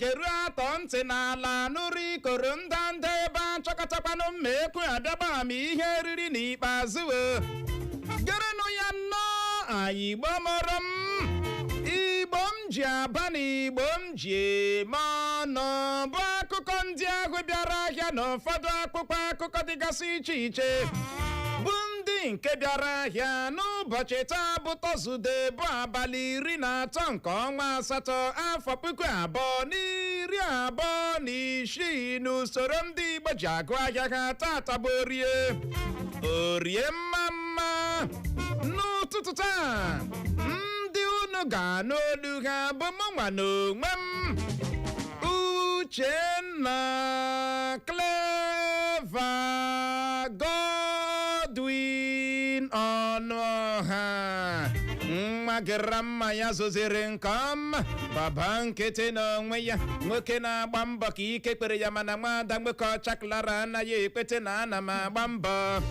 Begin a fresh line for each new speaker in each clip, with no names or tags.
Geru atọ ntị n'ala nụrụ ikoro ndanda ebe a chọkọtakwanụ mma ekwu abịagba ama ihe eriri n'ikpeazụ o. Gerenụ ya nnọọ anyị. Igbo mụrụ m, Igbo m ji aba na Igbo m ji eme ọnụ, bụ akụkọ ndị ahụ bịara ahịa na ụfọdụ akwụkwọ akụkọ dịgasị iche iche, bụ ndị nke bịara ahịa n'ụbọchị taa bụ Tọzdee, bụ abalị 13 nke ọnwa asatọ, afọ 2026, n'usoro ndị Igbo ji agụ ahịa ha. Tata bụ Orie, Orie mma mma. N'ụtụtụ taa, ndị unu ga-anụ olu ha bụ mụnwa na onwe m, Uchenna Clever Godwin Ọnụọha, nwa gịra mma ya zoziri nke ọma, baba nkịtị n'onwe ya, nwoke na-agba mbọ ka ike kpere ya, mana nwada nwoke ọcha Clara anaghị ekwete na ana m agba mbọ.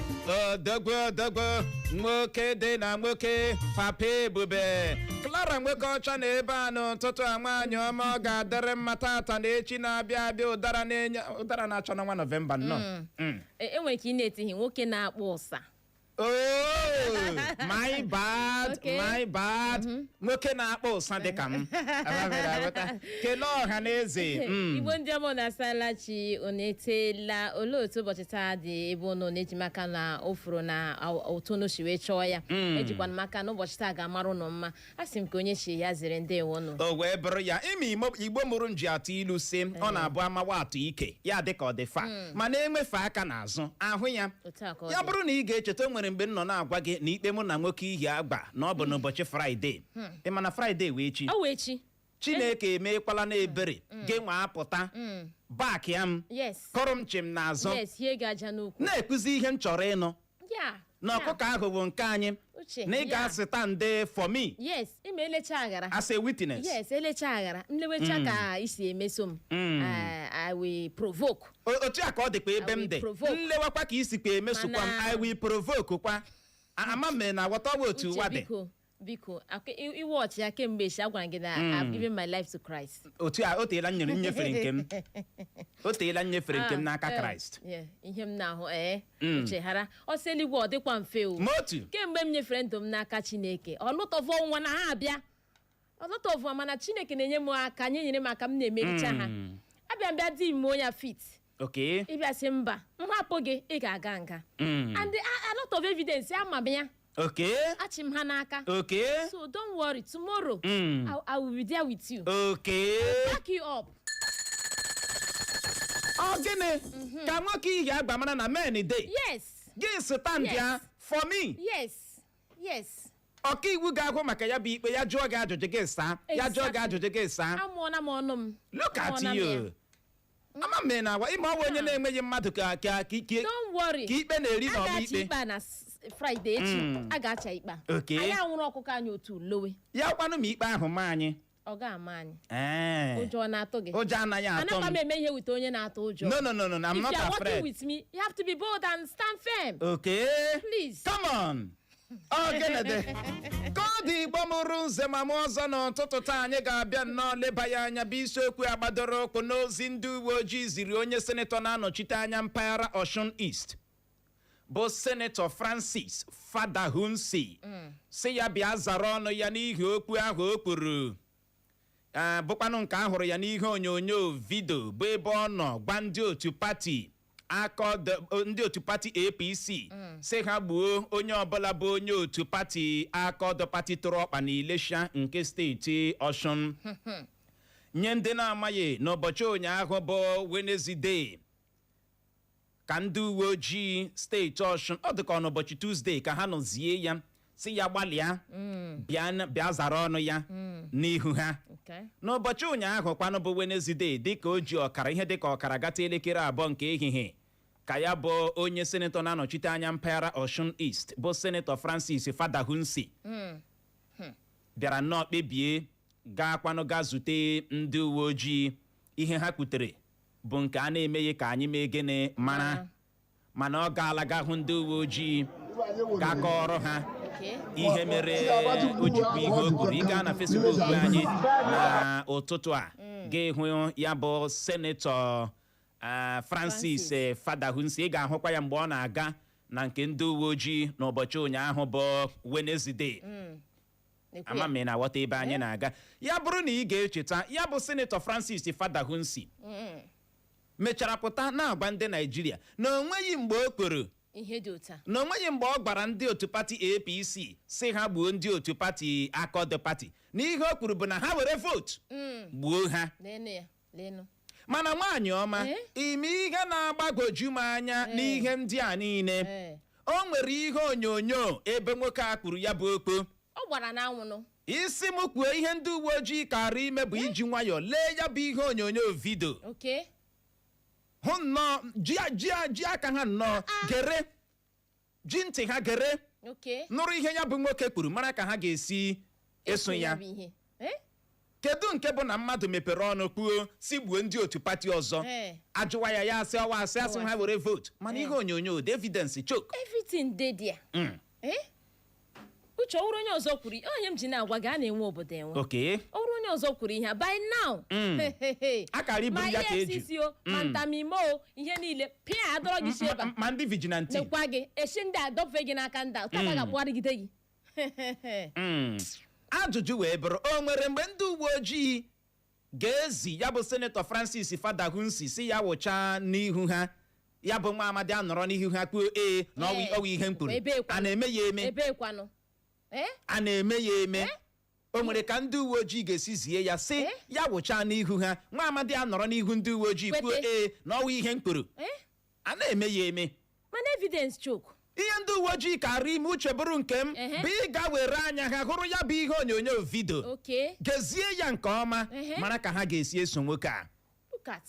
Odogwu, odogwu nwoke dị na nwoke, papa ebube Clara nwoke ọcha na ebe a n'ụtụtụ a. Nwaanyị ọma, ọ ga-adịrị mma tata na echi na-abịa abịa. Ụdara na-enye ụdara na-achọ n'ọnwa Nọvemba nnọọ.
Enwere ka ị na-etighi nwoke na-akpụ ụsa.
Oh, my bad.
Okay.
My bad. Nwoke na-akpọ ụsa dịka m. Amamere aghọta. Kelee ọha na eze.
Igbo ndị ọma na-asala chi, unu eteela. Olee otu ụbọchị taa dị ebe unu na-eji maka na ofuru na otu unu si wee chọọ ya? Ejikwana maka na ụbọchị taa ga-amara unu mma. A sị m ka onye chi ya zere. Ndewo nụ.
O wee bụrụ ya ime Igbo mụrụ m ji atụ ilu si ọ na-abụ amawa atụ ike ya dị ka ọ dị fa, mana enwefe aka n'azụ ahụ ya.
Otu a ka ọ
Ya
dị.
bụrụ na ị ga-echeta, o nwere mgbe m nọ na-agwa gị na ikpe mụ na nwoke ihi agba na ọ bụ n'ụbọchị Fraịde. Ị ma na Fraịde wee chi.
Ọ wee chi.
Chineke emekwala na ebere gị nwa apụta back ya m kụrụ m chim n'azụ.
Yes, hie gị aja n'ukwu.
Na-ekuzi ihe m chọrọ ịnụ na ọkụkọ ahụ bụ nke anyị
Uche,
na ị ga-asịta nde for me
Yes, ime elecha aghara.
as a witness.
Yes, elecha aghara nlewecha ka isi emeso m. I will provoke.
Otu a ka ọ dịkwa ebe
I
m
will
dị.
provoke.
Nlewakwa ka isikwa emesokwa m, I will provoke kwa. Ama m na aghọtawa otu
Uche,
ụwa dị.
Biko, biko, iwe ọchị ya kemgbe echi agwara gị na I've given my life to Christ.
Otu a o teela m nyere nyefere nke m, o teela m nyefere nke m n'aka
Ah,
Kraịst.
Yeah, ihe m na-ahụ, ee, uche ghara ọsọ eluigwe, ọ dịkwa mfe o.
Ma otu
Kemgbe m nyefere ndụ m n'aka Chineke, ọlụtọvọ nwa na ha abịa ọlụtọvọ, mana Chineke na-enye m aka, nye nyere m aka, m na-emericha ha. Abịa mbịa di m onye fit. Ịbịa sị mba, m hapụ gị, ị ga-aga nga. And a lot of evidence, ama m ya. Achị m ha n'aka. So don't worry, tomorrow I will be there with you, back you up.
Ọ gịnị ka nwoke ihi agba mara na men dey? Gị stand ya for me. Ọkaiwu ga-ahụ maka ya bụ ikpe, ya jụọ gị ajụjụ, gị saa ya, jụọ gị ajụjụ, gị saa.
Amụọna m ọnụ m.
Look at
Amụọna m ya.
you. Ama m na agwa ịma ọwa onye na-enweghị mmadụ ka
Don't worry.
ka ikpe na-eri
A
n'ọma
ga-acha
ikpe.
ikpe a na Friday echi. A ga-acha ikpe a. Anyị anwụrụ ọkụkọ anyị otu lowe.
Ya kwanụ ma ikpe ahụ ma anyị.
Ọ ga-ama anyị.
Ee.
Ụjọ ọ na-atụ gị?
Ụjọ anaghị atụ
Anakwa
m.
m eme ihe with onye na-atụ ụjọ.
No, no, no, no, I'm
If
not
you are working
afraid.
with me, you have to be bold and stand firm. Please.
Come on. Ọ gịnị dị ka ọ dị? Igbo mụrụ nze ma mụ ọzọ, n'ụtụtụ taa anyị ga-abịa nnọọ leba ya anya, bụ isiokwu agbadoro ụkwụ n'ozi ndị uwe ojii ziri onye senetọ na-anọchite anya mpaghara Osun East, bụ Senetọ Francis Fadahunsi, si ya bịa zara ọnụ ya n'ihi okwu ahụ o kwuru. Ee, bụkwanụ nke a hụrụ ya n'ihe onyonyo video, bụ ebe ọ nọ gwa ndị otu pati Accord, ndị otu pati APC, si ha gbuo onye ọbụla bụ onye otu pati Accord Party tụrụ ọkpa na Ilesha nke steeti Ọshụn. Nye ndị na-amaghị, n'ụbọchị ụnyaahụ bụ Wenezdee ka ndị uwe ojii steeti Ọshụn, ọ dịka ọ n'ụbọchị Tuzdee ka ha nọzie ya, si ya gbalịa bịa bịa zara ọnụ ya n'ihu ha. N'ụbọchị ụnyaahụ kwanụ bụ Wenezdee, dịka o ji ọkara ihe dịka ọkara gata elekere 2 nke ehihie, ka ya bụ onye senetọ na-anọchite anya mpaghara Osun East, bụ Senetọ Francis Fadahunsi, bịara nnọọ kpebie gaa kwanụ gaa zute ndị uwe ojii. Ihe ha kwutere bụ nke a na-emeghị ka anyị mee gịnị mara, mana ọ gaala ga hụ ndị uwe ojii, ga kọọrọ ha ihe mere o jikwa ihe o kwuru. Ị gaa na Facebook anyị na ụtụtụ a. Ga-ehụ ya bụ Senator Francis
Francis.
Fadahunsi. Ị ga-ahụkwa ya mgbe ọ na-aga na nke ndị uwe ojii n'ụbọchị ụnyaahụ bụ Wednesday.
Nekwe
Ama
ya.
m ị na-aghọta ebe anyị na-aga. Ya bụrụ na ị ga-echeta, ya bụ Senator Francis Fadahunsi mechara pụta na-agwa ndị Naijiria na o nweghị mgbe o kwuru
ihe dị otu a,
na o nweghị mgbe ọ gwara ndị otu pati APC si ha gbuo ndị otu pati Accord Party, na ihe o kwuru bụ na ha were vootu gbuo ha.
Leenụ ya, leenụ.
Mana nwaanyị ọma,
Eh?
ime ihe na-agbagwoju m anya n'ihe ndị a niile, o nwere ihe onyonyo ebe nwoke a kwuru ya bụ okpo.
Ọ gbara n'anwụnụ.
Isi m kwuo, ihe ndị uwe ojii kara ime bụ iji nwayọọ lee ya bụ ihe onyonyo video, hụ nnọọ, ji aka ha nnọọ gere, ji ntị ha gere, nụrụ ihe ya bụ nwoke kwuru, mara ka ha ga-esi eso ya.
Bụ ihe. Eh?
Kedu nke bụ na mmadụ mepere ọnụ kwuo si gbuo ndị otu pati ọzọ, ajụwa ya, ya asị ọwa asị, asị ha were vootu, mana ihe onyonyo the evidence choke.
Everything dey there. Eh? Uche, ọ bụrụ onye ọzọ kwuru, onye m ji na-agwa gị, a na-enwe obodo enwe. Ọ bụrụ onye ọzọ kwuru ihe a, by now,
Akara iburu
ma
ya ka eji.
EFCC o, ma ntamimo o, ihe niile pịa adọrọ gị si ebe a.
Ma ndị vigilante.
Nekwa gị esi ndị adọfe gị n'aka ndị a taa ga-akpụgharịgide gị.
Ajụjụ wee bụrụ, o nwere mgbe ndị uwe ojii ga-ezi ya bụ Senator Francis Fadahunsi si ya wụchaa n'ihu ha, ya bụ nwa amadi anọrọ n'ihu ha kwuo ee na ọwụ ọwụ ihe m kwuru?
Ebe
A na-eme ya eme?
Ebe kwanụ? Eh?
A na-eme ya eme? O nwere ka ndị uwe ojii ga-esi zie ya sị ya wụchaa n'ihu ha, nwa amadi anọrọ n'ihu ndị uwe ojii kwuo
Kwete.
ee na ọwụ ihe m kwuru?
Eh?
A na-eme ya eme?
Mana evidence choke.
Ihe ndị uwe ojii kara ime, uche bụrụ nke m, bụ ịga were anya ha hụrụ ya bụ ihe onyonyo video, gezie ya nke ọma, mara ka ha ga-esi eso nwoke a.
Look at.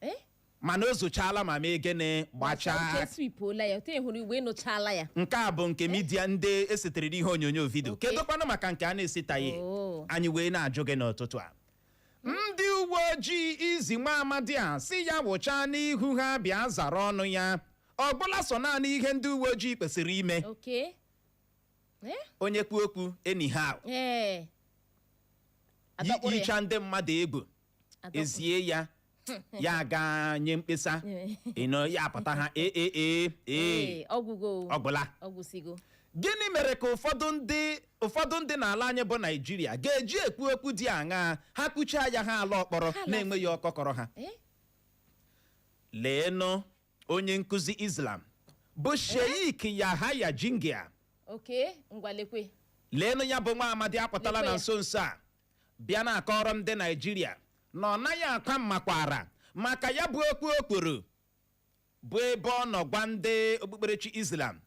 Eh?
Mana o zochaala ma mee gịnị? Gbachaa.
Uche swipola ya, ote hụrụ igwe ịnụchala ya.
Nke a bụ nke media ndị esetere ihe onyonyo video.
Okay.
Kedu kwanụ maka nke a na-esetaghị?
Oh.
Anyị wee na-ajụ gị n'ụtụtụ a, ndị uwe ojii izi nwa amadi a si ya wụchaa n'ihu ha bịa zara ọnụ ya, ọ gwụla sọ naanị ihe ndị uwe ojii kwesịrị ime?
Eh?
Onye kwu okwu anyhow,
Adọkpụrụ ya.
yicha ndị mmadụ egwu,
Adọkpụrụ.
ezie ya, ya gaa nye mkpesa ịnọ ya apụta ha ee ee ee ee.
Ee, ọgwụgo.
Ọgwụla.
Ọgwụsigo.
Gịnị mere ka ụfọdụ ndị n'ala anyị bụ Naijiria ga-eji ekwu okwu dị aṅaa, ha kwuchaa ya, ha ala ọkpọrọ
Ha
na-enweghị ọkọkọrọ ha?
Eh?
Leenụ onye nkụzi Islam bụ Sheikh Yahaya Jingia.
Okay, ngwalekwe.
Leenụ ya bụ nwa amadi apụtala
Lekwe
na
ya.
nso nso a bịa na-akọrọ ndị Naijiria na ọ naghị akwa mmakwara maka ya bụ okwu o kwuru, bụ ebe ọ nọ gwa ndị okpukperechi Islam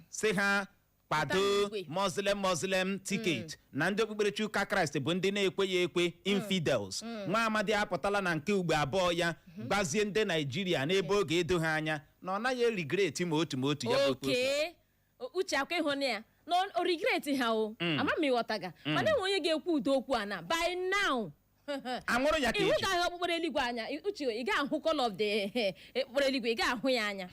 si ha kwado
Pụta n'igwe.
Muslim ticket, na ndị okpukperechi ụka Kraịst bụ ndị na-ekweghị ekwe, infidels. Nwa amadi apụtala na nke ugbo abụọ ya gbazie ndị Naijiria n'ebe oge edo ha anya na ọ naghị e-regret ma otu ya bụ okwu.
Okay. Uche, akwa ịhụ ya na o regret ha o, ama m ịghọtaga, mana enwe onye ga-ekwu udo okwu a na by now
Anwụrụ ya ka
ihu
eji.
ga-ahụ okpukpere eluigwe anya. Uche, ị ga-ahụ colour of the okpukpere eluigwe, ị ga-ahụ ya anya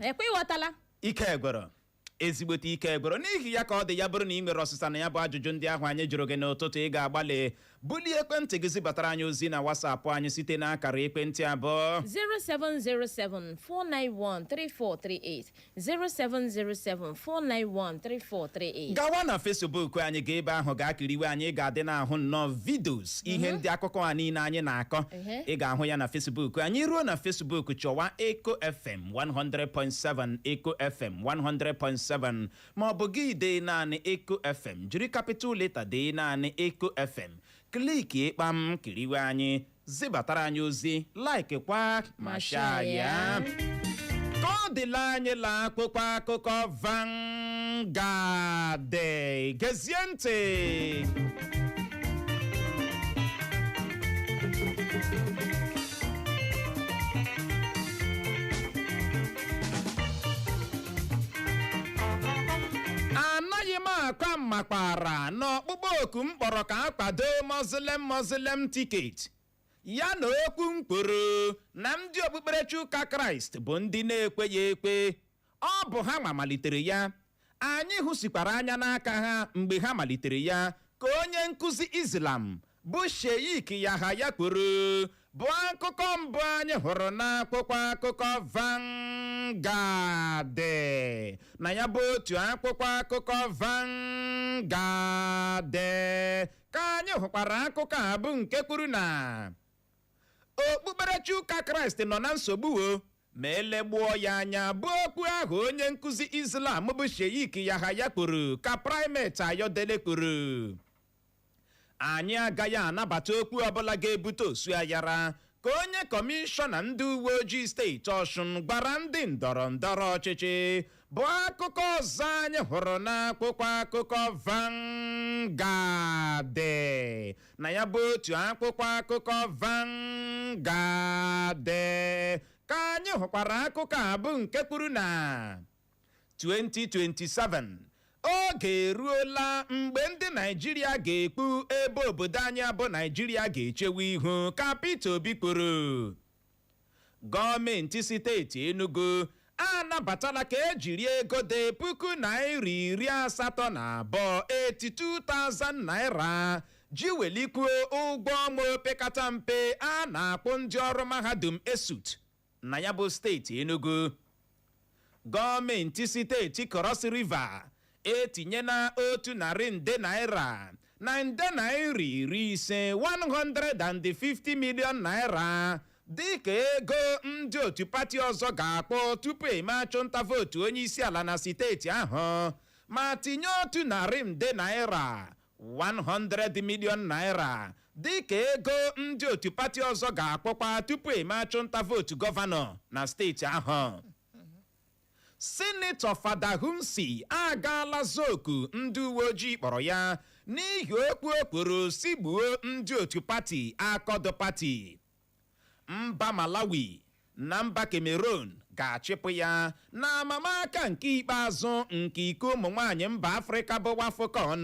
ekwe, ịghọtala?
Ike egwero, ezigbote ike egwero. N'ihi ya ka ọ dị ya bụrụ na ị nwere ọsịsa na ya bụ ajụjụ ndị ahụ anyị jụrụ gị n'ụtụtụ, ị ga-agbalị bulie ekwentị gị zibatara anyị ozi na WhatsApp anyị site n'akara ekwentị abụọ:
0707 491 3438, 0707 491 3438.
Gawa na Facebook anyị, ga ebe ahụ ga-akiriwe anyị, ị ga-adị na-ahụ nnọọ videos ihe ndị akụkọ a niile anyị na-akọ. Ị ga-ahụ ya na Facebook anyị. Ruo na Facebook, chọwa Eco FM 100.7, Eco FM 100.7, ma ọ bụ gị dee naanị Eco FM, jiri capital letter dee naanị Eco FM, click kpam, kiriwe anyị, zibatara anyị ozi, like kwa ma share ya. Ka ọ dịla anyị la akwụkwọ akụkọ Vanguard. Gezie ntị. Anaghị m akwa mmakwara na ọkpụkpọ oku m kpọrọ ka a kwado Muslim ticket, ya na okwu m kwuru na ndị okpukperechi ụka Kraịst bụ ndị na-ekweghị ekwe, ọ bụ ha ma malitere ya, anyị hụsikwara anya n'aka ha mgbe ha malitere ya, ka onye nkụzi Islam Bụ Sheik Yahaya kwuru bụ akụkọ mbụ anyị hụrụ n'akwụkwọ akụkọ Vanguard. Na ya bụ otu akwụkwọ akụkọ Vanguard ka anyị hụkwara akụkọ a bụ nke kwuru na okpukperechi Ụka Kraịst nọ na nsogbu o ma elegbuo ya anya, bụ okwu ahụ onye nkụzi Islam bụ Sheik Yahaya kwuru ka Primate Ayodele kwuru. Anyị agaghị anabata okwu ọbụla ga-ebute osu ayara, ka onye kọmishọna ndị uwe ojii steeti Ọshụn gwara ndị ndọrọ ndọrọ ọchịchị, bụ akụkọ ọzọ anyị hụrụ n'akwụkwọ akụkọ Vanguard. Na ya bụ otu akwụkwọ akụkọ Vanguard ka anyị hụkwara akụkọ a bụ nke kwuru na 2027 oge eruola mgbe ndị Naijiria ga-ekpu ebe obodo anyị abụ Naijiria ga-echewe ihu, ka Peter Obi kwuru. Gọọmenti steeti Enugu anabatala ka ejiri ego dị ₦82,000, 82,000 naira, ji welikwuo ụgwọ ọnwa opekata mpe a na-akwụ ndị ọrụ mahadum ESUT na ya bụ steeti Enugu. Gọọmenti steeti Cross River etinyela ₦100 nde na ₦50 nde, 150 million naira, dịka ego ndị otu pati ọzọ ga-akpọ tupu eme achụnta vootu onye isi ala na steeti ahụ, ma tinye ₦100 nde, 100 million naira, dịka ego ndị otu pati ọzọ ga-akpọkwa tupu eme achụnta vootu gọvanọ na steeti ahụ. Sinetọ Fadahunsi agaala zoku ndị uwe ojii kpọrọ ya n'ihi okwu o kwuru si gbuo ndị otu pati Accord Party. Mba Malawi na mba Cameroon ga-achịpụ ya na amamaka nke ikpeazụ nke iko ụmụ nwanyị mba Afrịka bụ WAFCON,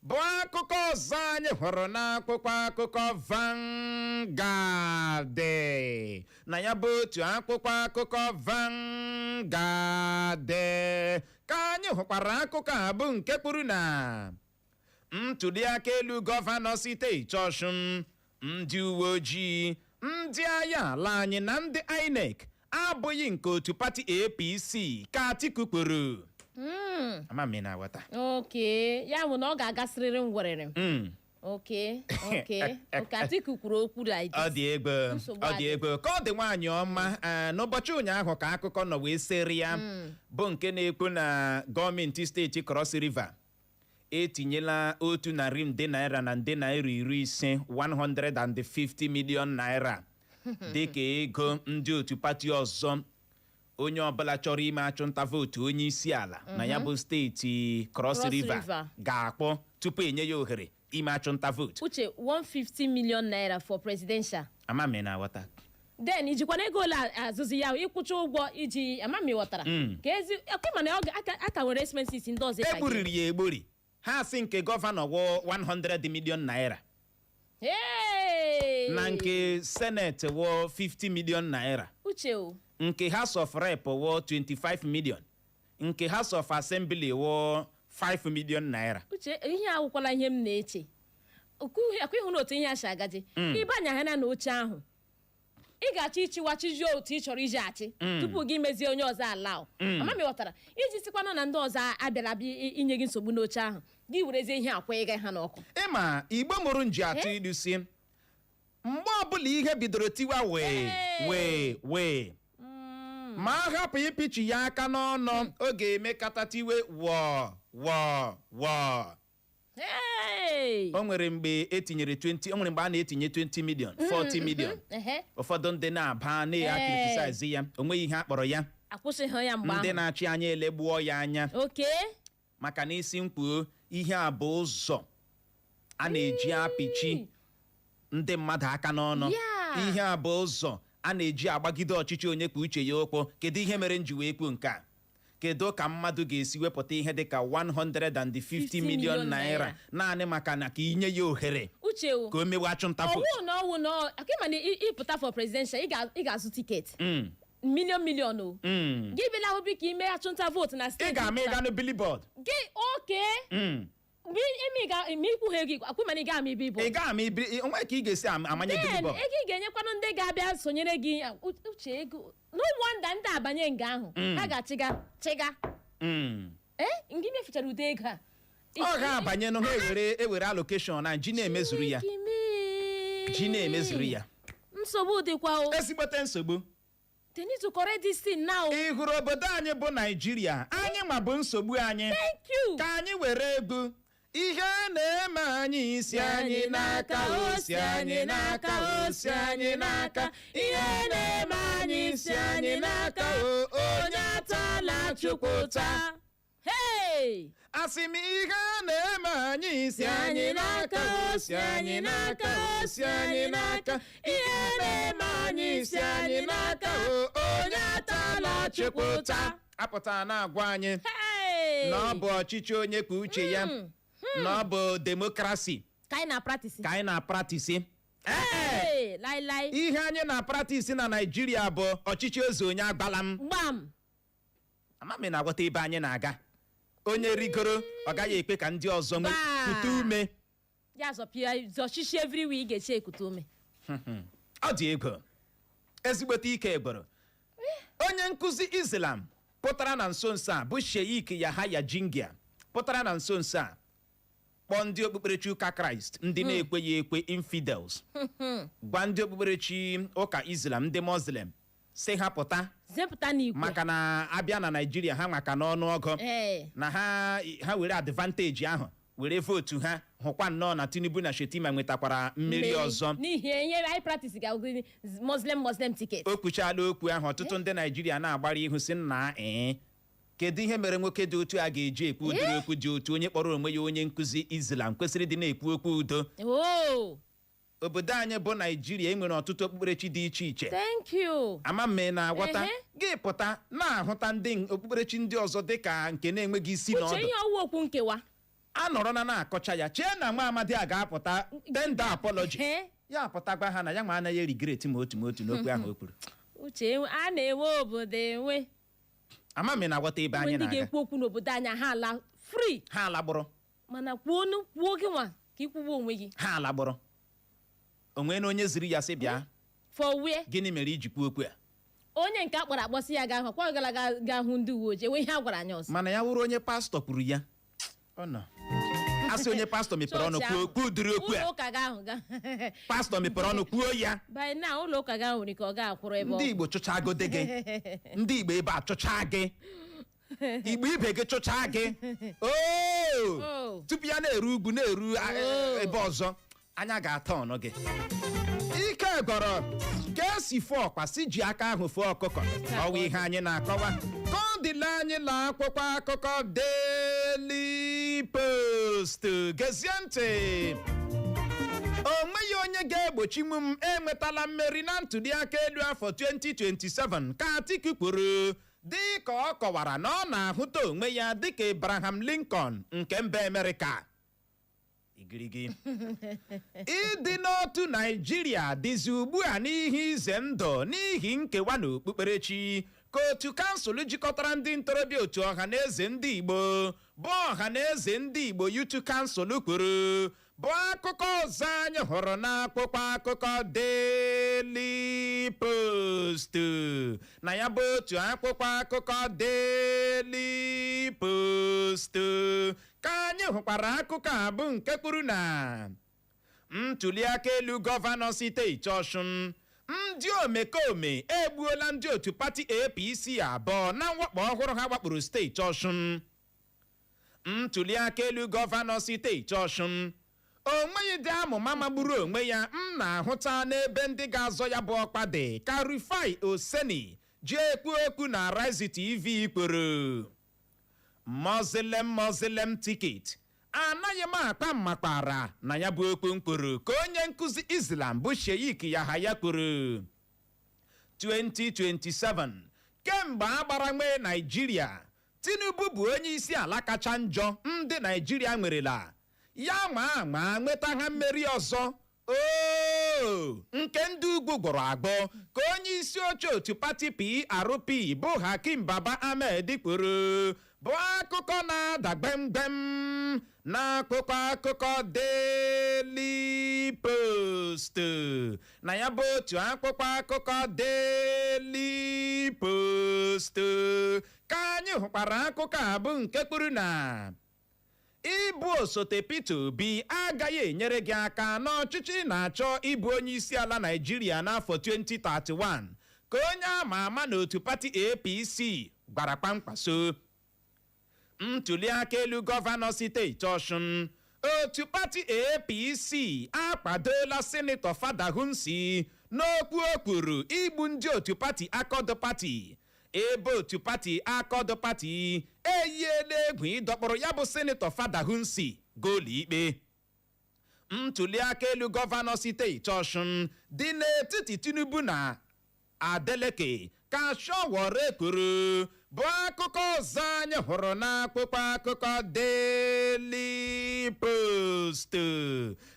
bụ akụkọ ọzọ anyị hụrụ n'akwụkwọ akụkọ Vanguard. Na ya bụ otu akwụkwọ akụkọ Vanguard ka anyị hụkwara akụkọ a bụ nke kwuru na ntụliaka elu gọvanọ steeti Ọshụn, ndị uwe ojii, ndị agha ala anyị na ndị INEC abụghị nke otu pati APC, ka Atiku kwuru. Ama m ị na-aghọta.
Okay, ya bụ na ọ ga-agasịrịrị ngwerere. Okay, Atiku kwuru okwu like
Ọ
this.
dị egbe.
Nsogbu
Ọ dị
adị.
egbe ka ọ dị. Nwaanyị ọma, n'ụbọchị ụnyaahụ ka akụkọ nọ wee seri ya bụ nke na-ekwu na gọọmenti steeti Cross River etinyela ₦100 nde na ₦50 nde, 150 million naira, dịka ego ndị otu pati ọzọ, onye ọbụla chọrọ ime achụnta vootu onye isi ala na ya bụ steeti Cross
Cross
River
River.
ga-akpọ tupu enye ya ohere ime achụnta vootu.
Uche, 150 million naira for presidential.
Ama m ị na-aghọta.
Then ijikwana ego ole azụzi ya ịkwụcha ụgwọ iji ama m ịghọtara ka ezi ekwe, mana ọ aka nwere expenses ndị ọzọ ị ka ga-
Egburiri ya egburi. Ha sị nke gọvanọ wụ 100 million naira.
Hey!
Na nke seneti wụ 50 million naira.
Uche o.
Nke House of Rep wụ 25 million, nke House of Assembly wụ 5 million naira.
Uche, ihe awụkwala ihe m na-eche akwa ịhụ na otu ihe a si agaji ịbanye ha na oche ahụ, ị ga-achọ ịchịwa chijie otu ị chọrọ iji achị tupu gị mezie onye ọzọ ala o. Ama m ịghọtara, iji sikwana na ndị ọzọ abịara bịa inye gị nsogbu n'oche ahụ, gị werezie ihe akwa ịga ha n'ọkụ.
Ịma Igbo mụrụ nji atụ ilu si mgbe ọbụla ihe bidoro tiwa wee wee wee ma a hapụ ịpịchi ya aka n'ọnụ, ọ ga-emekata tiwe wọọ wọọ wọọ.
Hey!
O nwere mgbe etinyere 20, o nwere mgbe a na-etinye 20 million, 40 million. Ụfọdụ ndị na-aba na-ya criticize ya, o nweghị ihe a kpọrọ ya.
Akwụsịghị ya mgbe
Ndị
ahụ.
na-achị anya elegbuo ya anya maka na isi mkpuo ihe a bụ ụzọ a na-eji apịchi ndị mmadụ aka n'ọnụ. Ihe a bụ ụzọ a na-eji agbagide ọchịchị onye kwuo uche ya ụkwụ. Kedu ihe mere m ji wee kwuo nke a? Kedu ka mmadụ ga-esi wepụta ihe dịka 150 million
million
naira
naira
naanị maka na ka inye ya ohere
Uche o.
ka o mewe achụmnta votu?
Ọwụ na aka ma na ịpụta for presidential, ị ga-azụ ticket million million o. Gị bịala obi ka ime achụnta votu na
Ị
steeti
ga-ama
pụta.
ịga na billboard.
Gị oke. Mgbe imi ga imi ikwughe ego, akwụ, mana ị ga-ama ibe ibu.
Ị ga-ama ibi onwe ka ị ga-esi amanye
Then
billboard.
ego ị ga-enyekwanụ ndị ga-abịa sonyere gị, uche, ego, no wonder ndị abanye nga ahụ ha ga-achịga chịga. Ee, ngị mefuchara ụdị ego a.
Ọ ga-abanye nụ, ha ewere allocation na ji na-emezuru ya.
Chineke mee.
Ji na-emezuru ya.
Nsogbu dịkwa o.
Ezigbote nsogbu.
They need to correct this thing now.
Ị hụrụ obodo anyị bụ Naijiria, anyị ma bụ nsogbu anyị.
Thank you.
Ka anyị were egwu ihe na-eme anyị isi anyị n'aka o, si anyị n'aka o, si anyị n'aka. Ihe na-eme anyị si anyị n'aka o, onye atala Chukwu ụta.
Hey!
Asị m, ihe na-eme anyị si anyị n'aka o, si anyị n'aka o, si anyị n'aka. Ihe na-eme anyị si anyị n'aka o, onye atala Chukwu ụta. Apụta na-agwa anyị
Hey!
na ọ bụ ọchịchị onye kwuo uche ya, na ọ bụ democracy
Ka anyị na-practice.
Ka anyị na-practice.
Hey! Lai lai.
Ihe anyị na-practice na Naijiria bụ ọchịchị eze onye agbala m.
Gbam.
Ama m na-aghọta ebe anyị na-aga. Onye rigoro, ọ gaghị ekwe ka ndị ọzọ nwee
Gbaa.
kute ume.
Ya zọpịa zọchichi everywhere, ị ga-eche ekute ume.
Ọ dị ego, ezigbote ike gboro. Onye nkụzi Islam pụtara na nso nso a bụ Sheikh Yahaya Jingia pụtara na nso nso a kpọọ ndị okpukperechi ụka Kraịst ndị na-ekweghị ekwe, infidels, gwa ndị okpukperechi ụka Islam, ndị Muslim, si ha pụta
zepụta n'igwe
maka na abịa na Naijiria, ha maka n'ọnụọgụ na ha were advantage ahụ were vote ha. Hụkwa nnọọ na Tinubu na Shetima nwetakwara mmeri ọzọ.
N'ihi ihe anyị practice ga Muslim Muslim ticket.
O kwuchala okwu ahụ, ọtụtụ ndị Naijiria na-agbara ihu si nna, ee, kedu ihe mere nwoke dị otu a ga-eji ekwu ụdịrị okwu dị otu? Onye kpọrọ onwe ya onye nkụzi Islam kwesịrị ịdị na-ekwu okwu udo.
Oh.
Obodo anyị bụ Naijiria enwere ọtụtụ okpukperechi dị iche iche.
Thank you.
Ama m na-aghọta.
Ehe.
Gị pụta na-ahụta ndị okpukperechi ndị ọzọ dị ka nke na-enweghị isi na
Uche,
ọdụ.
ihe ọwụ okwu nkewa.
A nọrọ na na-akọcha ya, chee na nwa amadi a ga-apụta tender apology. Ya apụta gwa ha na ya ma anaghị e-regret ma otu ma otu n'okwu ahụ o kwuru.
Uche, a na-enwe obodo enwe.
Ama m na-aghọta ebe
Enwe
anyị
ndị
na-aga.
ga-ekwu okwu n'obodo anyị, ha ala free.
Ha alagbụrụ.
Mana kwuonu, kwuo gị nwa ka ikwugbu onwe gị.
Ha alagbụrụ onwe na onye ziri ya sị bịa.
For where?
Gịnị mere iji kwuo okwu a?
Onye nke a kpọrọ akpọsị ya ga-ahụ kwa gara ga hụ ndị uwe ojii, enwe ihe a gwara anyị ọzọ.
Mana ya wụrụ onye pastọ kwuru ya, ọ nọ asị onye pastọ mepere ọnụ
Chọọchị
kwuo
ahụ.
kwuo ụdịrị okwu
Ụlọ
a.
ụka ga ahụ ga
Pastọ mepere ọnụ kwuo ya.
By now, ụlọ ụka ga nwere ka ọ ga-akwụrụ ebe
Ndị
ọ
Igbo chụchagode gị, ndị Igbo ebe a chụchaa gị, Igbo ibe gị chụchaa gị oo.
Oh.
Tupu ya na-eru ugwu na-eru
Oh.
ebe ọzọ, anya ga-ata ọnụ gị. Ike gọrọ ka esi fụọ ọkpa si ji aka ahụ fụọ ọkụkọ. Ọwa ihe anyị na-akọwa ka ọ dịla anyị la akwụkwọ akụkọ Daily Post. Gezie ntị, o nweghị onye ga-egbochi m enwetala mmeri na ntụliaka elu afọ 2027, ka Atiku kwuru, dị ka ọ kọwara na ọ na-ahụta onwe ya dịka Abraham Lincoln nke mba Amerịka. Igirigi ịdị n'otu Naijiria dịzi ugbu a n'ihe ize ndụ n'ihi nkewa na okpukperechi, ka otu kansụl jikọtara ndị ntorobịa otu ọha na eze ndị Igbo bụ Ọha na Eze Ndị Igbo Youth Council kwuru, bụ akụkọ ọzọ anyị hụrụ n'akwụkwọ akụkọ Daily Post. Na ya bụ otu akwụkwọ akụkọ Daily Post ka anyị hụkwara akụkọ a bụ nke kwuru na ntụliaka elu gọvanọ steeti Ọshụn, ndị omekome egbuola ndị otu pati APC abụọ na mwakpo ọhụrụ ha wakporo steeti Ọshụn. Ntụliaka elu gọvanọ steeti Ọshụn, o nweghị dị amụma magburu onwe ya m na-ahụta n'ebe ndị ga-azọ ya bụ ọkpa dị, ka Rufai Oseni ji ekwu okwu na Arise TV kwuru. Muslim Muslim ticket anaghị m akpa mmakpara na ya bụ okwu mkpụrụ, ka onye nkụzi Islam bụ Sheikh Yahaya kwuru. 2027, kemgbe a gbara nwee Naijiria, Tinubu bụ onye isi ala kacha njọ ndị Naijiria nwerela. Ya ma ama nweta ha mmeri ọzọ oo nke ndị ugwu gwọrọ agbọ, ka onye isi oche otu pati PRP bụ Hakim Baba Ahmed kwuru. Bụ akụkọ na-ada gbemgbem n'akwụkwọ akụkọ Daily Post. Na ya bụ otu akwụkwọ akụkọ Daily Post ka anyị hụkwara akụkọ a, bụ nke kwuru na ịbụ osote Peter Obi agaghị enyere gị aka n'ọchịchị na-achọ ịbụ onye isi ala Naịjirịa n'afọ 2031, ka onye ama ama n'otu pati APC gwara kpamkpaso. Ntụliaka elu gọvanọ steeti Ọshụn, otu pati APC akwadola Sinetọ Fadahunsi n'okwu o kwuru igbu ndị otu pati Accord Party, ebe otu pati Accord Party eyiela egwu ịdọkpụrụ ya bụ Sinetọ Fadahunsi goolu ikpe. Ntụliaka elu gọvanọ steeti Ọshụn dị n'etiti Tinubu na Adeleke, ka Sowore kwuru, bụ akụkọ ọzọ anyị hụrụ n'akwụkwọ akụkọ Daily Post.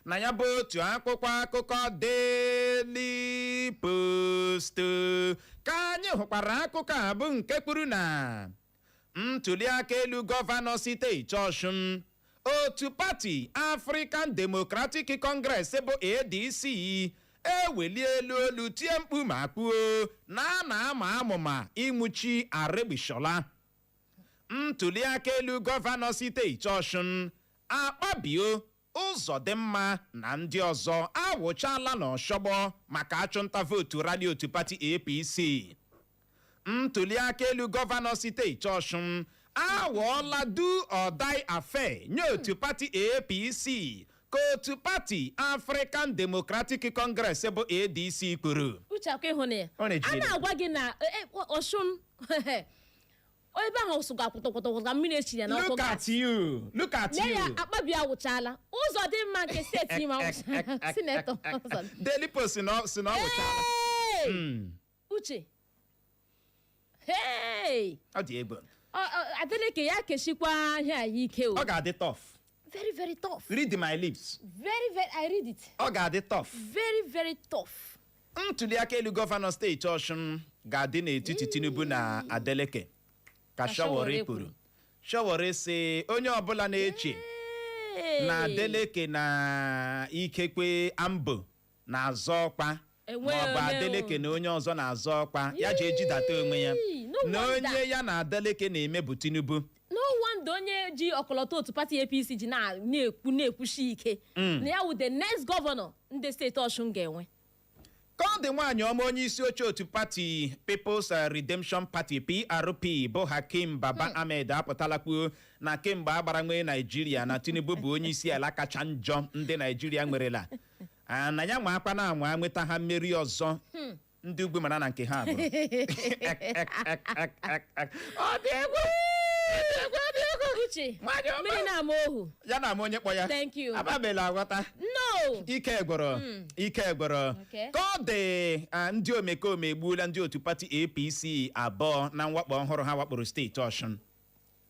Na ya bụ otu akwụkwọ akụkọ Daily Post ka anyị hụkwara akụkọ a, bụ nke kwuru na ntụliaka elu gọvanọ steeti Ọshụn, otu pati African Democratic Congress bụ ADC eweli elu olu tie mkpu ma kpuo na a na-ama amụma ịnwụchi Aregbesola. Ntụliaka elu gọvanọ steeti Ọshụn, Akpabio, Ụzọdịmma na ndị ọzọ awụchala n'Ọshọgbọ maka achụnta vootu rally otu pati APC. Ntụliaka elu gọvanọ steeti Ọshụn awọọla do or die affair nye otu pati APC, ka otu pati African Democratic Congress bụ ADC kwuru.
Uche, akwa ịhụ na ya.
Ọ na-eji
A
elu.
na-agwa gị na Ọshụn ebe ahụ sụga kwụtọkwụtọ ka mmiri echiri ya n'ọkụ
Look
gas.
at you, look at
Lee ya.
you.
Akpabio awụchala, ụzọ dị mma nke steeti Imo awụchala, Sinetọ ụzọ.
Daily Post si na ọ wụchala.
Hey! Uche, hey!
Ọ dị egwu.
Adeleke ya keshikwa ahịa ya ike o.
Ọ ga-adị tough.
Very, very tough.
Read my lips.
Very, very, I read it.
Ọ ga-adị tough.
Very, very tough.
Ntụliaka elu gọvanọ steeti Ọshụn ga-adị n'etiti Tinubu na Adeleke, ka
Ka
Sowore
Sowore
kwuru.
kwuru.
Sowore sị onye ọbụla na-eche
Hey!
na Adeleke na ikekwe Ambo na-azọ ọkwa
Enweghị
maọbụ
onye.
Adeleke na onye ọzọ na-azọ ọkwa, ya ji ejidata onwe ya
Yee, no
na
wonder.
onye ya na Adeleke na-eme bụ Tinubu.
No wonder onye ji ọkọlọtọ otu pati APC ji na-ekwu na-ekwushi ike na ya wụ the next gọvanọ ndị steeti Ọshụn ga-enwe.
Ka ọ dị, nwaanyị ọma, onye isi oche otu pati People's Redemption Party, PRP, bụ Hakim Baba Ahmed apụtala kwuo na kemgbe a gbara nwee Naijiria, na Tinubu bụ onye isi ala kacha njọ ndị Naijiria nwerela. Ah, na ya nwa akwa na anwa nweta ha mmeri ọzọ, ndị ugwu mara na nke ha bụ ọ dị egwu, ọ dị egwu, ọ dị egwu.
Uche,
Nwaanyị ọma.
mmiri na-ama ohu.
Ya na ama onye kpọ ya.
Thank you.
Ababela aghọta.
No.
Ike gwọrọ, ike gwọrọ.
Okay.
Ka ọ dị, ndị omekome egbuola ndị otu pati APC abụọ na mwakpo ọhụrụ ha wakporo steeti Ọshụn.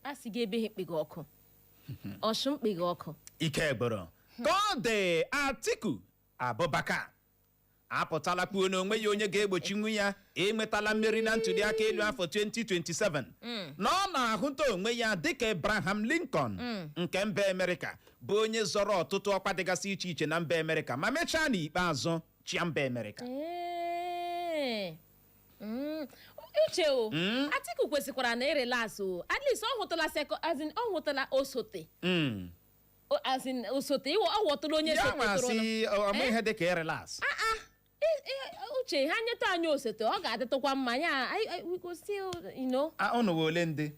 A sị gị ebe ha ekpeghi ọkụ, Ọshụn kpeghi ọkụ.
Ike gwọrọ. Ka ọ dị, Atiku Abubakar apụtala kwuo na onwe ya onye ga-egbochinwu ya enwetala mmeri na ntụliaka elu afọ 2027, na ọ na-ahụta onwe ya dịka Abraham Lincoln nke mba Amerịka, bụ onye zọrọ ọtụtụ ọkwa dịgasị iche iche na mba Amerịka ma mechaa n'ikpeazụ chịa mba Amerịka.
Ee. Uche o, Atiku kwesịkwara na ịrelax o. At least ọ hụtala as in, ọ hụtala osote. As in, osote ịwọ, ọ ghọtụla onye
Ya
sote
nwa
tụrụ.
sị ọmụ ihe dị ka ịrelax.
Ah ah. Uche, ha nyetụ anyị osote, ọ ga-adịtụkwa mma ya. We go still.
Unu wụ ole ndị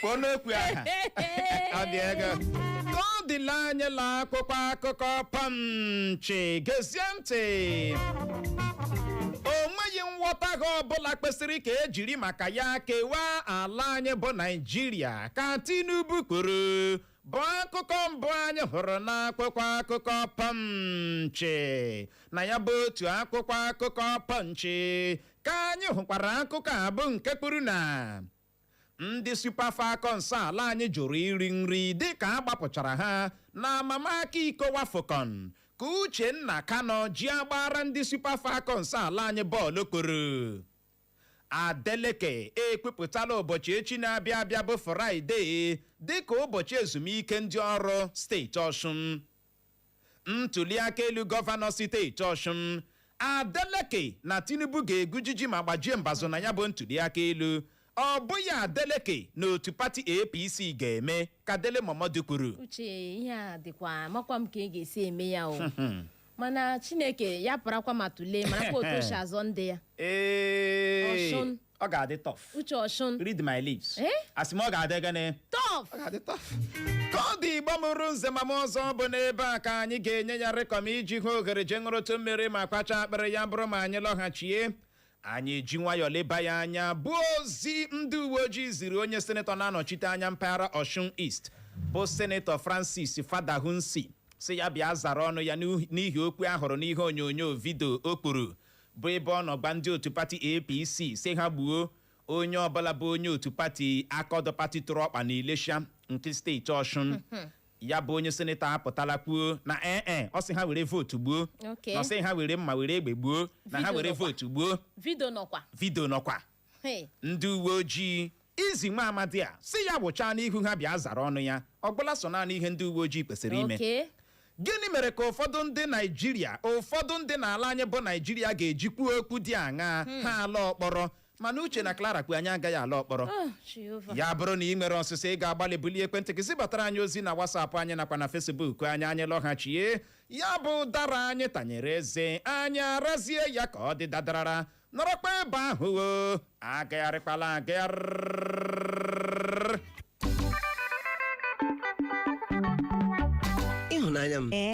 kpọọ n'okwu aha? Ọ dị ego. Ka ọ dịla anyị la akwụkwọ akụkọ Punch. Gezie ntị, o nweghị nghọta ha ọbụla kwesịrị ka ejiri maka ya kewaa ala anyị bụ Naijiria, ka Tinubu kwuru, bụ akụkọ mbụ anyị hụrụ n'akwụkwọ akụkọ Punch. Na ya bụ otu akwụkwọ akụkọ Punch ka anyị hụkwara akụkọ a, bụ nke kwuru na ndị Super Falcons ala anyị jụrụ iri nri dịka a gbapụchara ha na amamaka iko WAFCON, ka Uchenna Kano ji agbara ndị Super Falcons ala anyị bọọlụ kwuru. Adeleke ekwupụtala ụbọchị echi na-abịa abịa bụ Fraịde dịka ụbọchị ezumike ndị ọrụ steeti Ọshụn. Ntụliaka elu gọvanọ steeti Ọshụn, Adeleke na Tinubu ga-egujiji ma gbajie mbazụ na ya bụ ntụliaka elu. Ọ bụghị Adeleke na otu pati APC ga-eme, ka Dele Momodu kwuru.
Uche, ihe a dịkwa makwa m ka ị ga-esi eme ya o, mana Chineke ya parakwa ma tụlee, marakwa otu o si azọ ndị ya.
Ee.
Ọshụn.
Ọ ga-adị tough.
Uche, Ọshụn.
Read my lips.
Eh?
Asị m, ọ ga-adị gịnị?
Tough.
Ọ ga-adị tough. Ka ọ dị, Igbo mụrụ nze ma m ọzọ, bụ n'ebe a ka anyị ga-enye ya rịkọm iji hụ ohere jee ṅụrụtụ mmiri ma kpacha akpịrị. Ya bụrụ ma anyị lọghachie, anyị ji nwayọọ leba ya anya, bụ ozi ndị uwe ojii ziri onye senetọ na-anọchite anya mpaghara Osun East, bụ Senetọ Francis Fadahunsi, si ya bịa zara ọnụ ya n'ihi okwu ahụrụ n'ihe onyonyo video o kwuru, bụ ebe ọ nọ gba ndị otu pati APC si ha gbuo onye ọbụla bụ onye otu pati Accord Party tụrụ ọkpa na Ilesha nke steeti Ọshụn. Ya bụ onye senetọ apụtala kwuo na ee, ọ sị ha were vootu gbuo, na ọ sị ha were mma, were egbe gbuo, na ha
Video
were
nọkwa.
vootu gbuo.
Video nọkwa.
Video nọkwa.
Hey.
Ndị uwe ojii izi nwa amadi a si ya wụchaa n'ihu ha bịa zara ọnụ ya. Ọgbụla so naanị ihe ndị uwe ojii kwesịrị ime. Gịnị mere ka ụfọdụ ndị Naijiria, ụfọdụ ndị n'ala anyị bụ Naijiria, ga-eji kwuo okwu dị aṅaa, ha ala ọkpọrọ? Mana Uche na Clara kwe, anyị agaghị ala ọkpọrọ.
Oh, Jehova.
Ya bụrụ na ị nwere ọsịsa, ị ga-agbalị bulie ekwentị gị zibatara anyị ozi na WhatsApp anyị nakwa na Facebook anyị. Anyị lọghachie, ya bụ dara anyị tanyere eze, anyị arazie ya ka ọ dị dadarara. Nọrọkwa ebe ahụ o, agagharịkwala agagharị.
Ịhụnanya m.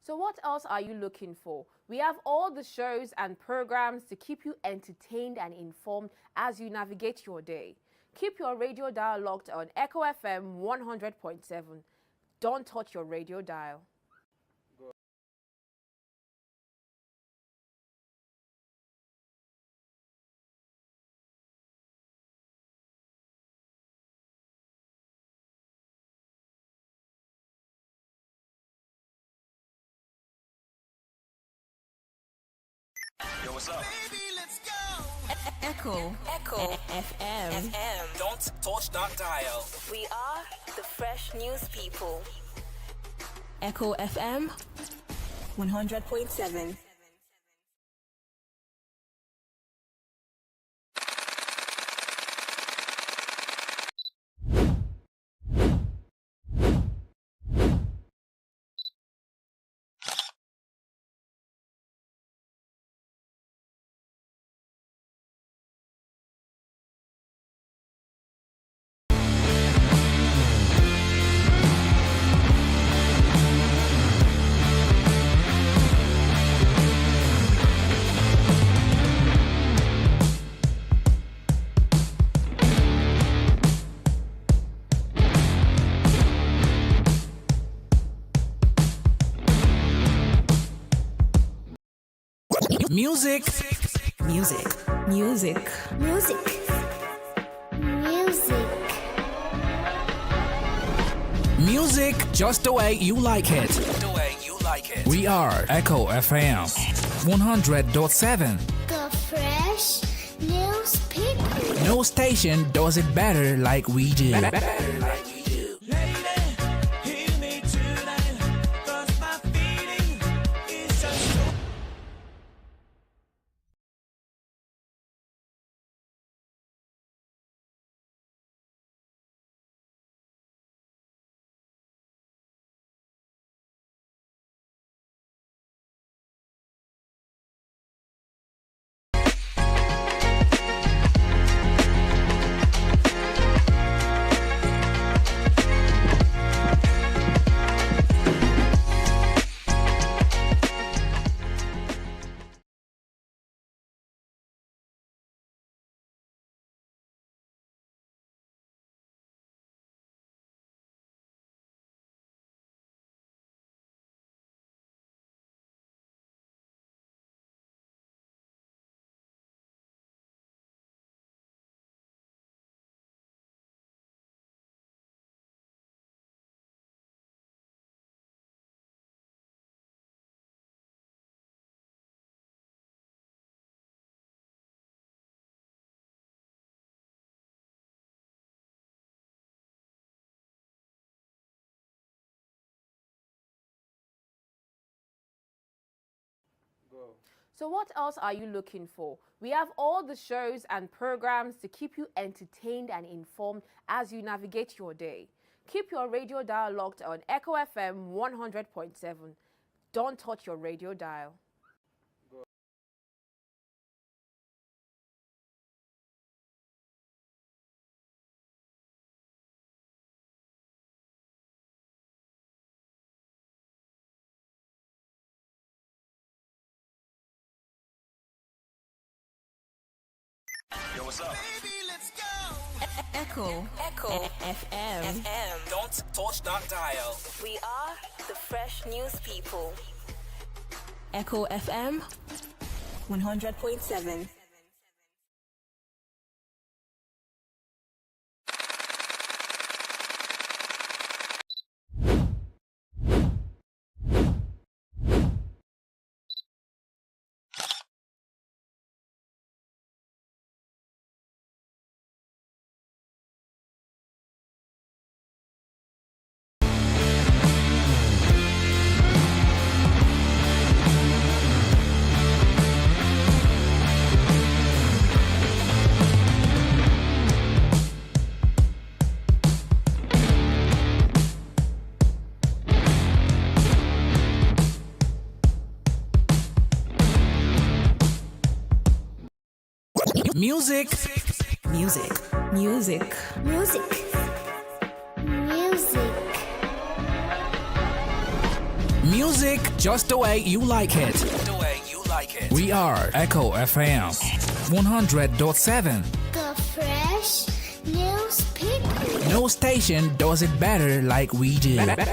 So, what else are you looking for? We have all the shows and programs to keep you entertained and informed as you navigate your day. Keep your radio dial locked on Echo FM 100.7. Don't touch your radio dial.
Echo. Echo. FM.
FM.
Don't touch that dial.
We are the fresh news people. Echo FM 100.7.
Music.
Music. Music.
Music. Music.
Music just the way you like it. The way you like it. We are Echo FM 100.7.
The fresh news people.
No station does it better like we do. Better like we do.
Hear me tonight, 'cause my feeling is just so
So, what else are you looking for? We have all the shows and programs to keep you entertained and informed as you navigate your day. Keep your radio dial locked on Echo FM 100.7. Don't touch your radio dial.
Echo.
Echo
FM.
FM.
Don't touch that dial.
We are the fresh news people.
Echo FM 100.7.
Music.
Music. Music.
Music. Music.
Music just the way you like it. The way you like it. We are Echo FM 100.7.
The fresh news people.
No station does it better like we do.
Lady,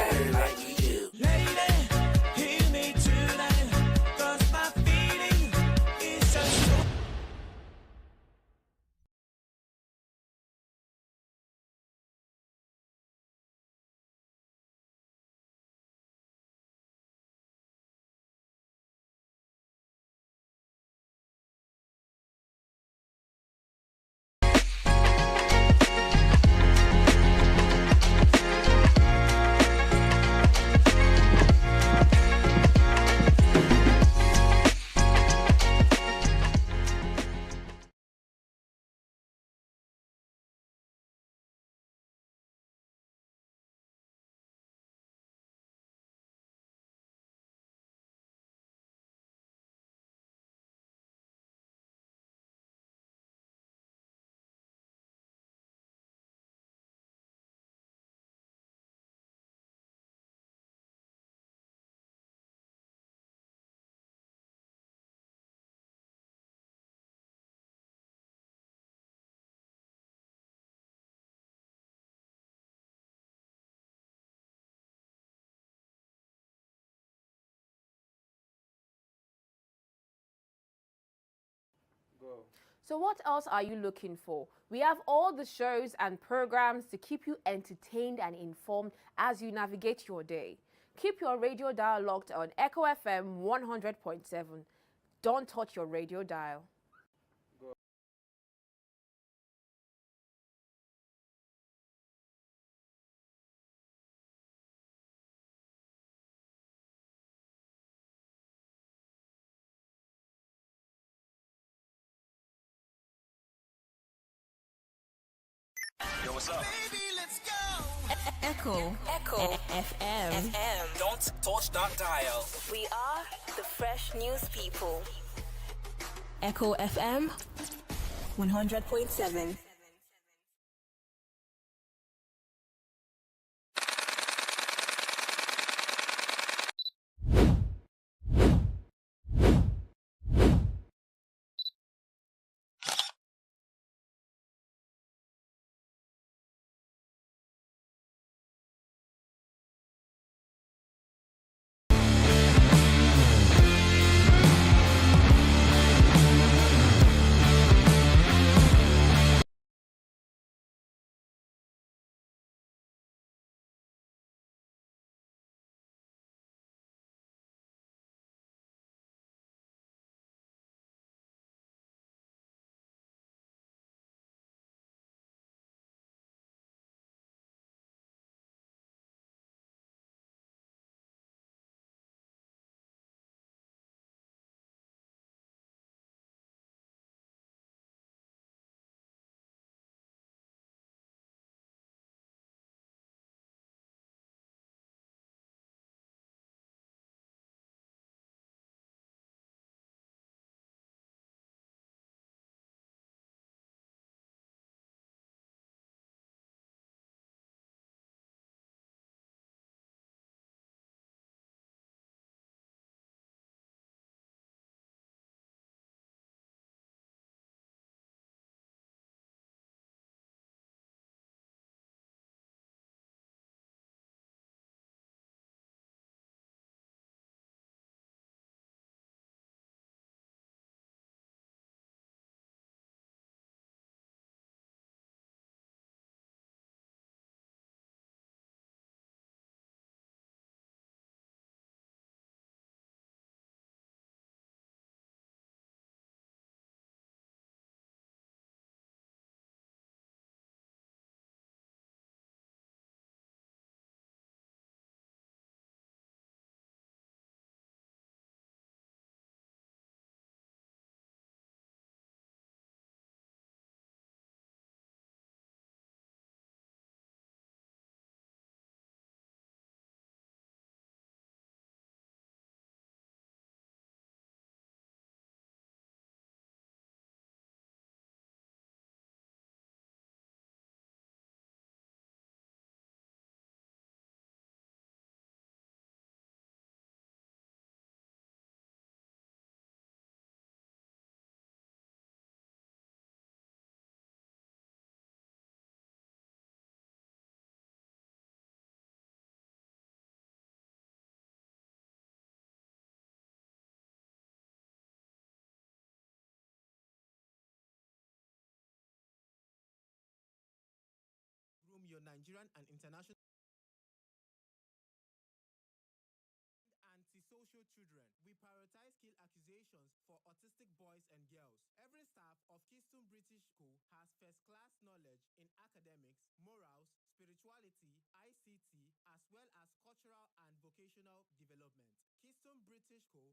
hear me tonight, 'cause my feeling is just so.
So, what else are you looking for? We have all the shows and programs to keep you entertained and informed as you navigate your day. Keep your radio dial locked on Echo FM 100.7. Don't touch your radio dial.
Echo.
Echo
FM.
FM.
Don't touch that dial.
We are the fresh news people.
Echo FM 100.7.
your Nigerian and international antisocial children. We prioritize skill acquisitions for autistic boys and girls. Every staff of Keystone British School has first class knowledge in academics, morals, spirituality, ICT, as well as cultural and vocational development. Keystone British School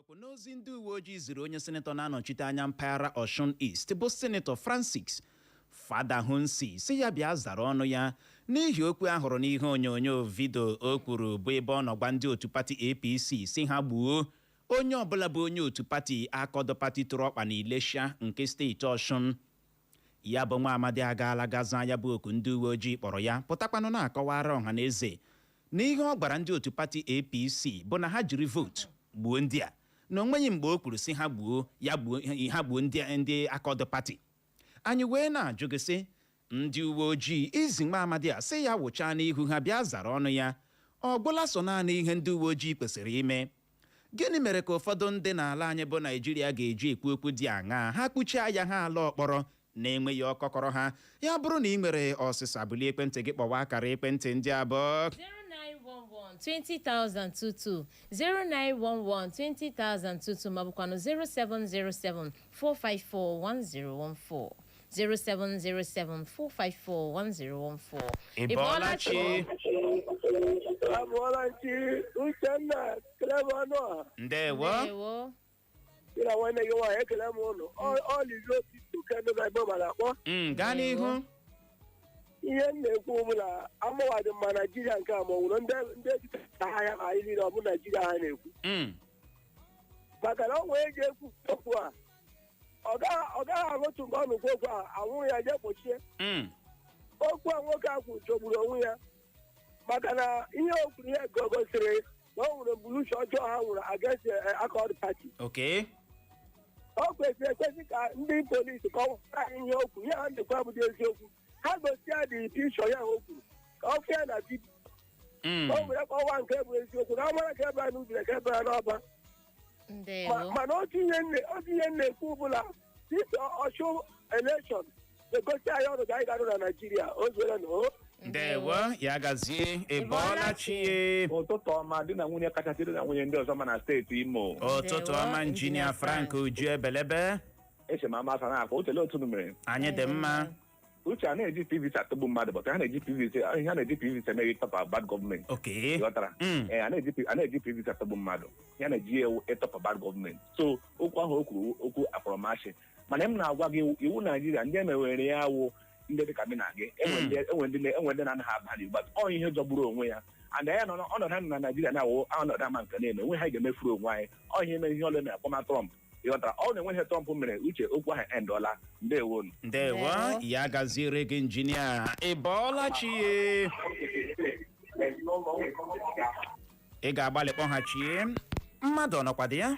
Okwu n'ozi ndị uwe ojii ziri onye senator na-anọchite anya mpaghara Osun East, bụ Senator Francis Fadahunsi, si ya bịa zara ọnụ ya n'ihi okwu ahụrụ n'ihe onyonyo video o kwuru, bụ ebe ọ nọ gwa ndị otu pati APC si ha gbuo onye ọbụla bụ onye otu pati Accord Party tụrụ ọkpa na Ilesha nke steeti Ọshụn. Ya bụ nwa amadi agaala gaza ya bụ oku ndị uwe ojii kpọrọ ya, pụtakwanụ na-akọwara ọha na eze na ihe ọ gwara ndị otu pati APC bụ na ha jiri vootu gbuo ndị a, na onweghị mgbe o kwuru si ha gbuo ya, gbuo ha, gbuo ndị Accord Party. Anyị wee na-ajụ gị sị, ndị uwe ojii izi nwa amadi a sị ya wụchaa n'ihu ha bịa zara ọnụ ya, ọ gwụla so naanị ihe ndị uwe ojii kwesịrị ime? Gịnị mere ka ụfọdụ ndị n'ala anyị bụ Naijiria ga-eji ekwu okwu dị aṅaa, ha kpuchie ya, ha ala ọkpọrọ na-enweghị ọkọkọrọ ha? Ya bụrụ na ị nwere ọsịsa, bulie ekwentị gị kpọwa akara ekwentị ndị abụọ:
0911 20022, 0911 20022, maọbụkwanụ 0707 454 1014, 0707 454 1014.
Ị bọọla chi?
Abụọla chi, Uchenna, Clever Ọnụọha.
Ndewo.
Ndewo.
Gị na nwanne gị nwaanyị, ekele m ụnụ. Ọlizi otito kendụ na igbo mara akpọ.
Gaa n'ihu.
Ihe m na-ekwu bụ na amụwa dị mma Naijiria nke a, ma ọ nwụrụ ndị ejikọta ahịa anyị niile, ọ bụ Naijiria ha na-ekwu, maka na ọ nwee eji ekwu okwu a, ọ gaghị arụtụ nke ọnụ okwu a anwụrụ ya jee kpochie okwu a. Nwoke a kwuru jọgburu onwe ya, maka na ihe o kwuru, ihe gosiri na o nwere mbunuche ọjọọ ha nwere against Accord Party. Ọ kwesịrị ekwesị ka ndị polisi kọwara anyị ihe o kwuru. Ihe ha na-ekwu abụghị eziokwu. Ha gosi ya dị pishọ ya o kwuru, ka ọ fụ ya na video, ka o were kọwaa nke bụ eziokwu, na amara ka ebe a n'ubi na ka ebe a n'ọba.
Ndewo.
Mana otu ihe m na-ekwu bụ na this Ọshụ election na-egosi anyị ọnọdụ anyị ga-anọ na Naijiria. O zuere na o.
Ndewo, ya gazie. Ị bọọla chi?
Ụtụtụ ọma, di na nwunye kachasị di na nwunye ndị ọzọ ma na steeti Imo.
Ụtụtụ ọma, Injinia Frank Uju Ebelebe.
Eche m amasa na-akpa utele otu unu mere.
Anyị dị mma.
Uche, a na-eji PVC atụgbu mmadụ, but ha na-eji PVC, ihe a na-eji PVC emeghị tọpa bad gọọmenti. Ghọtara? Ee, a na-eji PVC atụgbu mmadụ, ya na-eji ewu ịtọpa bad gọọmenti. So okwu ahụ o kwuru, okwu akpọrọmasị, mana m na-agwa gị, iwu Naijiria ndị emewere ya wụ ndị dịka mị na gị, enwe ndị na-anaghị aba n'igba. Ọ ihe jọgburu onwe ya, and ya nọ ọnọdụ ha nọ na Naijiria na-awụ ọnọdụ ama nke na-eme onwe ha ga-emefuru onwe anyị. Ọ ihe mere ihe ọlụ mere akpọma Trump, ịghọtara? Ọ na-enwe ihe Trump mere, uche, okwu ahụ endọla. Ndewonu.
Ndewo, ya gaziere gị, injinia. Ị bọọla chi? Ị ga-agbalị kpọghachie mmadụ. Ọ nọkwa dị ya?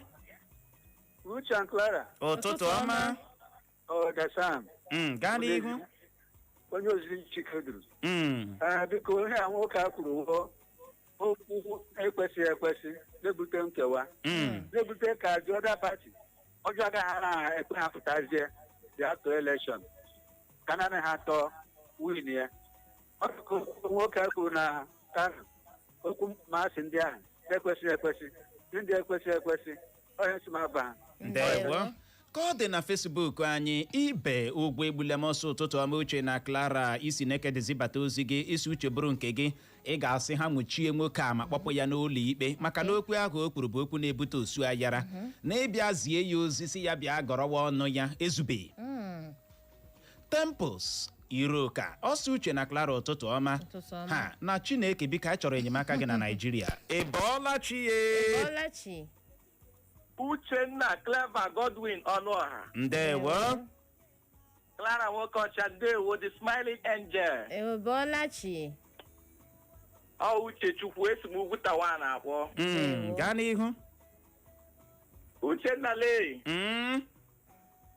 Uche and Clara.
Ụtụtụ ọma.
Ọga Sam.
Gaa n'ihu.
Onye ozizi Chike duru. Ee, biko, ihe a nwoke a kwuru wụọ okwu ekwesịghị ekwesị, na-ebute nkewa, na-ebute ka the other party ọjọọ agaghị ara ha ekwe ha pụtazie bịa tụọ election ka naanị ha tọọ win ya. Ọ dị ka okwu nwoke a kwuru na Kano, okwu masị ndị ahụ na-ekwesịghị ekwesị, ndị ekwesịghị ekwesị, onye si m aba.
Ndewo. Ka ọ dị na Facebook anyị, ibe ụgwọ egbule m ọsọ. Ụtụtụ ọma, Uche na Clara. Isi neked zibata ozi gị, isi uche bụrụ nke gị, ị ga-asị ha nwụchie nwoke a ma kpọpụ ya n'ụlọ ikpe, maka na okwu ahụ o kwuru bụ okwu na-ebute osu ayara, na ịbịa zie ya ozi si ya bịa gọrọwa ọnụ ya ezubeghị. Temples Iroka ọsọ, Uche na Clara, ụtụtụ ọma.
Ụtụtụ ọma.
Ha na Chineke, biko, anyị chọrọ enyemaka gị na Naijiria. Ị bọọla chi ye?
Bọọla chi.
Uchenna, Clever, Godwin Ọnụọha.
Ndewo.
Clara Nwokeọcha, ndewo, the smiling angel.
Bọọla chi.
Ọ Uchechukwu, esi m ugwu tawa na-akpọ.
Gaa n'ihu.
Uchenna lee,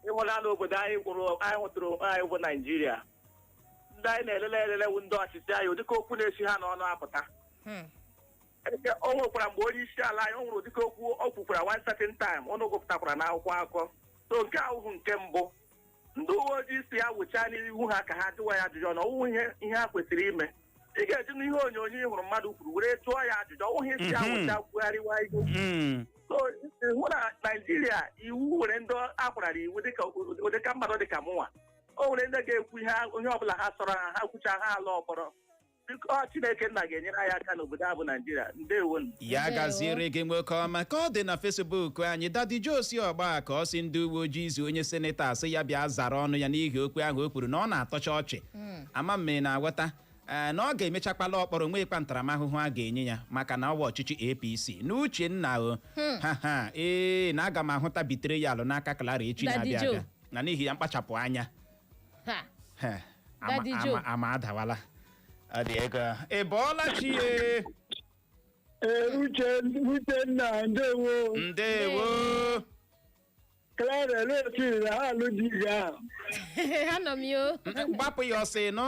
ịhụla n'obodo anyị kwụrụ, anyị hụtụrụ onwe anyị bụ Naijiria. Ndị anyị na-elele elele wụ ndị ọchịchị anyị, ụdịka okwu na-esi ha n'ọnụ apụta. Eke, o nwekwara mgbe onye isi ala anyị o nwere ụdịka okwu o kwukwara one certain time, ụnụ gụpụtakwara n'akwụkwọ akụkọ. So nke ahụhụ nke mbụ, ndị uwe ojii si ya wụchaa n'ihu ha ka ha jụwa ya ajụjụ na ọwụwụ ihe ha kwesịrị ime. Ị ga-eji n'ihe onyonyo ị hụrụ mmadụ kwuru were jụọ ya ajụjụ, ọwụghị isi ya wụcha kwugharịwa ihe. So hụ na Naijiria iwu nwere ndị akwarara iwu dịka ụdịka mmadụ dịka mụnwa, o nwere ndị ga-ekwu ihe ọbụla ha sọrọ ha, ha kwucha ha ala ọkpọrọ. Biko, ọ Chineke nna ga-enyere anyị aka n'obodo a bụ Naijiria. Ndewo.
Ya gaziere gị, nwoke ọma. Ka ọ dị na Facebook anyị, Daddy Josi Ọgba, ka ọ sị ndị uwe ojii izi onye senator asị ya bịa zara ọnụ ya n'ihi okwu ahụ o kwuru na ọ na-atọcha ọchị. Ama m na aghọta, ee, na ọ ga-emechakwala ọkpọrọ nwekwa ntaramahụhụ a ga-enye ya maka na ọwa ọchịchị APC n'uche nna o. Ha ha, ee, na aga m ahụta bitere ya alụ n'aka Clara echi
Daddy
na-abịa
Joe.
abịa na n'ihi ya mkpachapụ anya.
Ha.
He, ama,
Daddy Joe.
ama adawala. Ọ dị ego. Ị bọọla chi ye?
Ee, Uche, Uchenna, ndewo.
Ndewo.
Clara, eleti na ha alụ di gị ahụ?
Anọ m yo.
Gbapụ ya ọsọ, ịnụ.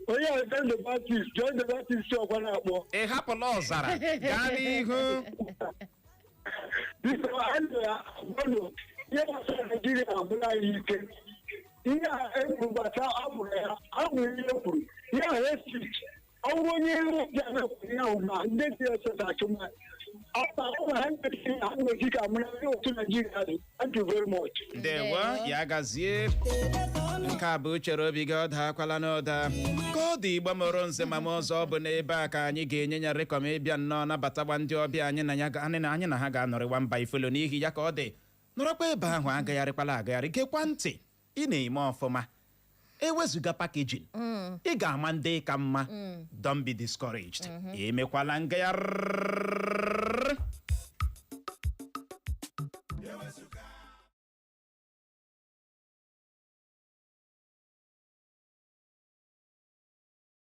Onye a, John the Baptist, John the Baptist ọkwa na-akpọ.
Ị hapụla ọzara, gaa n'ihu.
Biko, anyị na-agbanụ ihe gbasara Naijiria agwụla anyị ike. Ihe a ekwuru gbasa amụrụ ya, amụrụ ihe e kwuru ihe a, hate speech. Ọ bụrụ onye ji anakwuru ya ahụ ma ndị DSS achụ ma ọ ha nwere ha nwere ka mara ndị otu Naijiria dị. Thank you very much.
Ndewo, ya gazie. Nke a bụ uchere obi gị, ọ daakwala n'ụda. Ka ọ dị, Igbo mụrụ nze ma m ọzọ, ọ bụ n'ebe a ka anyị ga-enye ya rịkọm ịbịa nnọọ nabatakwa ndị ọbịa anyị na ya anyị na ha ga-anọrịwa mba ifolo. N'ihi ya, ka ọ dị, nọrọkwa ebe ahụ, agagharịkwala agagharị, gekwa ntị. Ị na-eme ọfụma, ewezụga packaging, ị ga-ama ndị ka mma. Don't be discouraged, emekwala ngagharị.